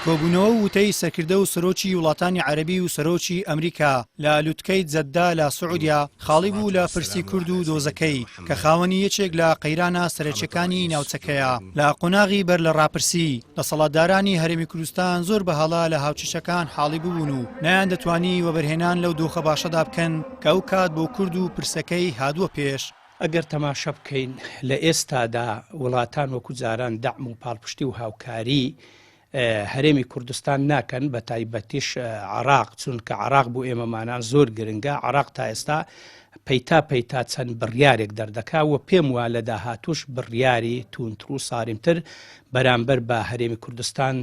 کۆبوونەوە و وتەی سەرکردە و سەرۆکی وڵاتانی عەرەبی و سەرۆکی ئەمریکا لە لوتکەی جەددە لە سعودیە خاڵی بوو لە پرسی کورد و دۆزەکەی کە خاوەنی یەکێک لە قەیرانە سەرەکیەکانی ناوچەکەیە. لە قۆناغی بەر لە ڕاپرسی، دەسەڵاتدارانی هەرێمی کوردستان زۆر بە هەڵە لە هاوکێشەکان حاڵی ببوون و نەیاندەتوانی وەبەرهێنان لەو دۆخە باشەدا بکەن کە ئەو کات بۆ کورد و پرسەکەی هاتبووە پێش. ئەگەر تەماشا بکەین لە ئێستادا وڵاتان وەکو جاران دەعم و پاڵپشتی و هاوکاری هەرێمی کوردستان ناکەن بە تایبەتیش عراق چونکە عراق بۆ ئێمەمانان زۆر گرنگە عراق تا ئێستا پەیتا پەیتا چەند بڕیارێک دەردەکا و پێم وا لە داهاتوش بڕیاری توونتر و ساریمتر بەرامبەر بە هەرێمی کوردستان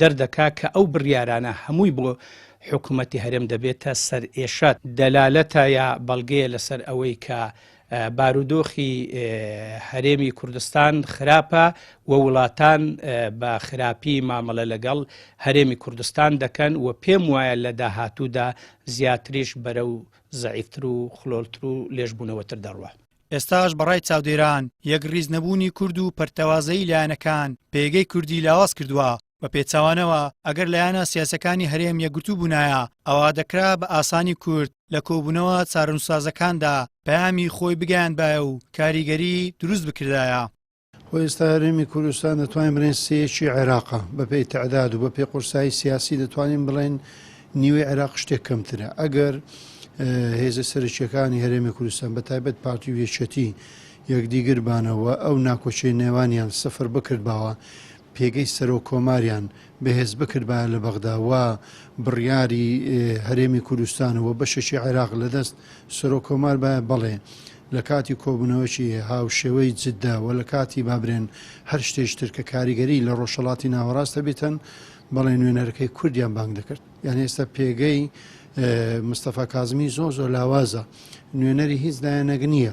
دەردەکا کە ئەو بڕیارانە هەمووی بۆ حکوومەتی هەرێم دەبێتە سەرئێشە دەلالەتە یا بەڵگەیە لەسەر ئەوەی کە بارودۆخی هەرێمی کوردستان خراپە و وڵاتان بە خراپی مامەڵە لەگەڵ هەرێمی کوردستان دەکەن و پێم وایە لە داهاتوودا زیاتریش بەرەو زەعیفتر و خلۆڵتر و لێژبوونەوەتر دەڕوا. ئێستاش بەڕای چاودێران یەکڕیز نەبوونی کورد و پەرتەوازەیی لایەنەکان پێگەی کوردی لاواز کردووە، بە پێچەوانەوە ئەگەر لایەنە سیاسیەکانی هەرێم یەکگرتوو بوونایە ئەوا دەکرا بە ئاسانی کورد لە کۆبوونەوە چارەنووسسازەکاندا پەیامی خۆی بگەیاندبایە و کاریگەری دروست بکردایە. خۆ ئێستا هەرێمی کوردستان دەتوانین بڵێین سێیەکی عێراقە بەپێی تەعداد و بەپێی قورسایی سیاسی دەتوانین بڵێین نیوەی عێراق شتێک کەمترە ئەگەر هێزە سەرەکیەکانی هەرێمی کوردستان بە تایبەت پارتی و یەکێتی یەکدیگربانەوە ئەو ناکۆکیەی نێوانیان سفر بکردباوە پێگەی سەرۆک کۆماریان بەهێز بکردبایە لە بەغدا و بڕیاری هەرێمی کوردستان و بەشێکی عێراق لەدەست سەرۆک کۆمار بایە بەڵێ لە کاتی کۆبوونەوەکی هاوشێوەی جدە و لە کاتی بابرێن هەر شتێکی تر کە کاریگەری لە ڕۆژهەڵاتی ناوەڕاست هەبیتن بەڵێ نوێنەرەکەی کوردیان بانگ دەکرد یان ئێستا پێگەی مستەفا کازمی زۆر زۆر لاوازە نوێنەری هیچ لایەنێک نییە.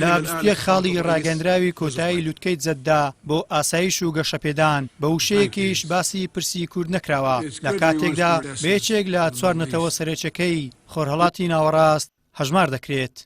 لە 21 خاڵی ڕاگەندراوی کۆتایی لوتکەی جەددە بۆ ئاسایش و گەشەپێدان بە وشەیەکیش باسی پرسی کورد نەکراوە لە کاتێکدا بە یەکێک لە چوار نەتەوە سەرەکیەکەی خۆرهەڵاتی ناوەڕاست هەژمار دەکرێت.